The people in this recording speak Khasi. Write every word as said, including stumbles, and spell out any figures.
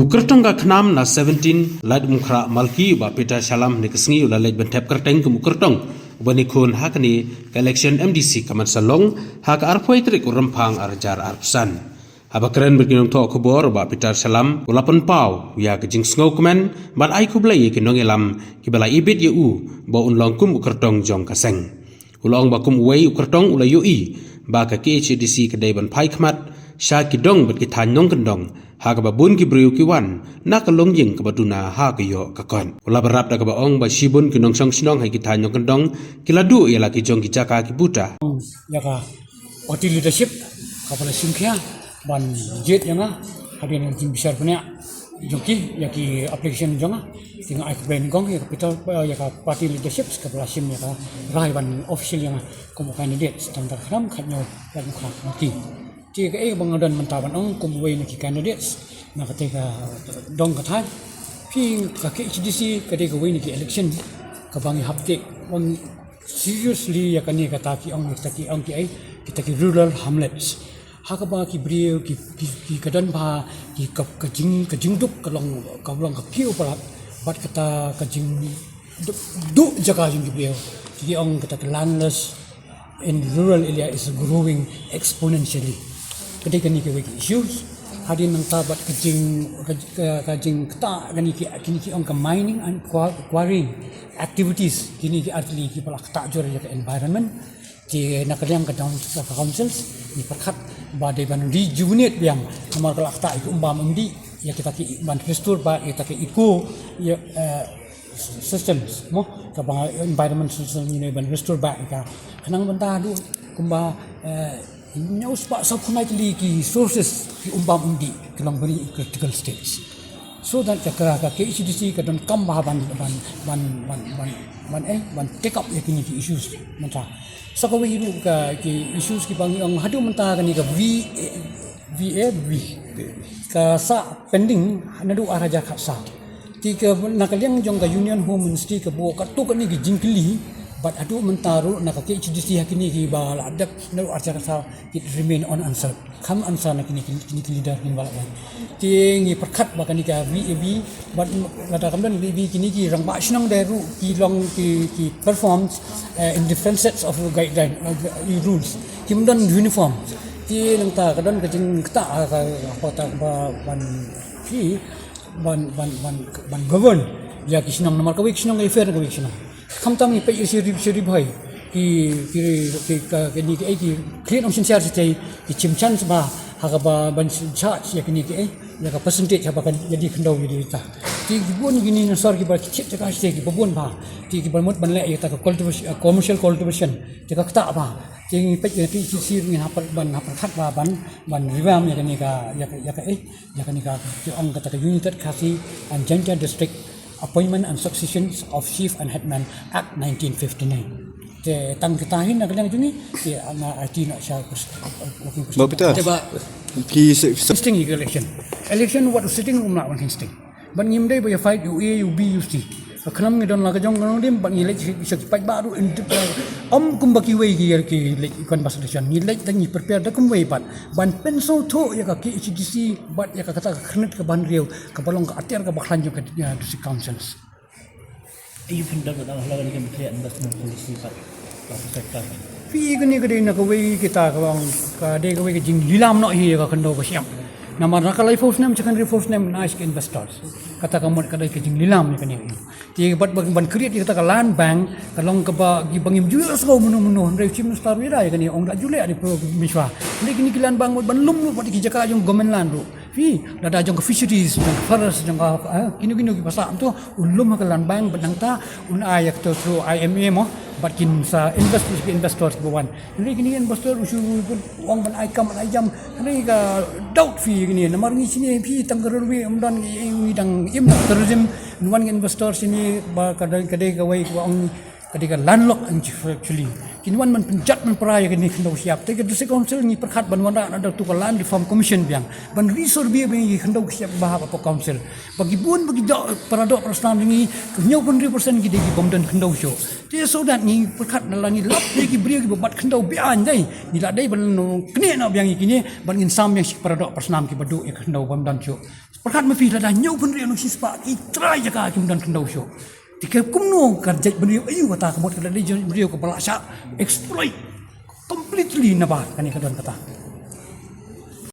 U kyrtong ka KHNAM na seventeen Laitumkhrah Malki, u Bah Peter Shylla, mynne ka sngi u la leit ban thep kyrteng kum u kyrtong uba nyngkong ha kane ka election MDC ka man sa long ha ka arphew tarik u Rymphang arhajar arphew san. Haba kren bad ki nongthoh khubor, u Bah Peter Shylla u la pynpaw ïa ka jingsngewkmen bad ai khublei ïa ki nongïalam kiba la ibit ïa u ba un long kum u kyrtong jong ka seng. U la ong ba kum uwei u kyrtong u la ïohi ba ka KHADC ka dei ban phai khmat sha ki dong bad ki thaiñ nongkyndong, ha kaba bun ki briew ki wan na ka longïing kaba duna ha ka ïoh ka kot. U la bynrap da kaba ong ba shibun ki nongshong shnong ha ki thaiñ nongkyndong ki la duh ïa la ki jong ki jaka ki buta. Ïa ka party leadership kaba la shim khia ban jied ïa nga hadien ka jingbishar bniah jong ki ïa ki application jong nga. Te nga ai khublei nyngkong ïa ka party, ïa ka party leadership kaba la shim ïa ka rai ban official ïa nga kum u candidate tang da ka KHNAM khatnyo Laitumkhrah Malki. Te kaei ba nga don mynta ban ong kum uwei na ki candidates na katei ka dong ka thaiñ. Phi, ka KHADC ka dei kawei na ki election kaba ngi hap take seriously ïa kane, kata ki ong, kita ki ong ki ei, kita ki rural hamlets. Ha kaba ki briew ki, ki, ki ka don ba ki ka, ka jing, ka jingduk ka long, ka long ka kiew palat bad kata ka jingduk, duk jaka jong ki briew. Ki ong kata ka landless in rural area is growing exponentially. Ka dei kane kawei ka issues. Hadien nangta bad ka jing, ka, ka, ka jingktah kane ki, kine ki ong ka mining and qua-, quarrying activities, kine ki artylli kiba la ktah jur ïa ka environment. Te na ka liang ka down, ka councils ngi pyrkhat ba dei ban rejuvenate biang namar ka la ktah ïa ki umbam umdih, ïa kita ki, ban restore back ïa kita ki eco, ïa, eh, systems mo, kaba environment system ngi ban restore back ïa ka. Khnang ban da haduh kumba, eh, hynñiew spah saw phew tylli ki sources ki umbam umdih ki long very critical stage. So that ka, ka, ka KHADC ka donkam ba ban, ban, ban, ban, ban, ban, eh, ban take up ïa kine ki issues mynta. Sa kawei ruh ka ki issues kiba ngi ong haduh mynta kane ka V A, V A V ka sah pending naduh arhajar khatsaw. Te ka na ka liang jong ka Union Home Ministry ka buh katto katne ki jingkylli bad haduh mynta ruh na ka KHADC ha kine kiba la dep naduh arhajar khatsaw, it remain unanswered. Kam answer na kine, kine, kine ki leader kiba la wan. Te ngi pyrkhat ba kane ka V A V bad lada kam don V A V, kine ki rangbah shnong de ruh ki long ki, ki performs, eh, in different sets of guideline, eh, rules. Kim don uniform. Te nangta ka don ka jingktah, ah, ka, ka, ka, ba, ban, ki, ban, ban, ban, ban govern ïa ki shnong namar kawei ka shnong ka fair na kawei ka shnong. Khamtam ngi peit ïa shi Ri, shi Ri Bhoi ki, ki, ki, ka, kine ki, eh, ki khlieh nongsynshar shatei ki shim chance ba ha kaba ban charge ïa kine ki, eh, ïa ka percentage haba kan ïa die khyndew ïa die ta. Te ki bun kine nongshor kiba ki thied jaka shatei kiba bun bha. Te kiba mut ban leh ïa kata ka cultivation, eh, commercial cultivation te ka ktah bha. Te ngi peit ïa ki shi, shi ngi hap ban hap pyrkhat ba ban, ban revamp ïa kane ka, ïa ka, ïa ka, eh, ïa kane ka, ki ong kata ka United Khasi and Jaintia District Appointment and Successions of Chief and Headman Act nineteen fifty-nine. Te tang kita hi na ka liang jong ngi, te nga aiti na sha kus-, working kus-, Bah Peter. Te ba ki se-, se- sitting election. Election wat sitting um lah wan sitting. Ban ngim dei ba ïa fight ïa u A, ïa u B, ïa u C. Ka KHNAM ngi don la ka jong ka nongrim, ban ngi leit sha ki paidbah ruh in dip, um, kumba kiwei ki, ki leit conversation. Ngi leit tang ngi prepare da kumwei pat ban pynsngewthuh ïa ka KHADC bad ïa ka kata ka khyrnit ka ban riew kaba long ka atiar kaba khlaiñ jong ka, ïa, district councils. Ayu phin don ba dang hala kane ka investment policy pat ba ka sorkar. Phi, kane ka dei na kawei kita ka long ka dei kawei ka jinglilam noh hi ka khyndew ka shyiap. Namar na ka lai force nem, secondary force nem, na ka investors. Kata ka mut ka dei ka jinglilam ïa kane. Te bad ban, ban create ïa kata ka land bank ka long kaba kiba ngim ju ïohsngew mynno mynno, hynrei Chief Minister ruh ïa kane ong da ju leh da Prime Minister. Hynrei kine ki land bank ban lum ruh bad ki jaka jong government land ruh. Phi, lada jong ka fisheries, jong ka forest, jong ka, eh, kino kino kiba sah mynta, un lum ha ka land bank bad nangta un ai ïa kata through I M A mo, bad kin sa invest, ki investors kiba wan. Hynrei kine investor u shu ong ban ai kam, ban ai jam. Hynrei ka doubt phi kine, namar ngi shane phi tang ka railway um don, ngi, ngi dang im na tourism, wan ki investor shane ba ka dei, ka dei kawei kaba ong ka dei ka landlock actually. Kin wan ban pynjot ban pra ïa kine ki khyndew shyiap. Te ka District Council ngi pyrkhat ban wanrah na da tu ka Land Reform Commission biang. Ban resurvey biang ïa ki khyndew shyiap ba ha ka council. Ba ki bun ba ki doh para doh para snam ngi hynñiewphew hynriew percent ki dei ki bym don khyndew shuh. Te so that ngi pyrkhat na la ngi lap ïa ki briew ki ba bat khyndew biang dei. Ngi la dei ban knieh noh biang ïa kine ban ngin sam biang sha ki para doh para snam ki ba duh ïa khyndew bym don shuh. Pyrkhat ma phi lada hynñiewphew hynriew na shispah ki trai jaka kim don khyndew shuh. Te ka kumno ka jaitbynriew aïu kata ka mut ka dei jaitbynriew ka ba la shah exploit completely na ba kane ka don kata.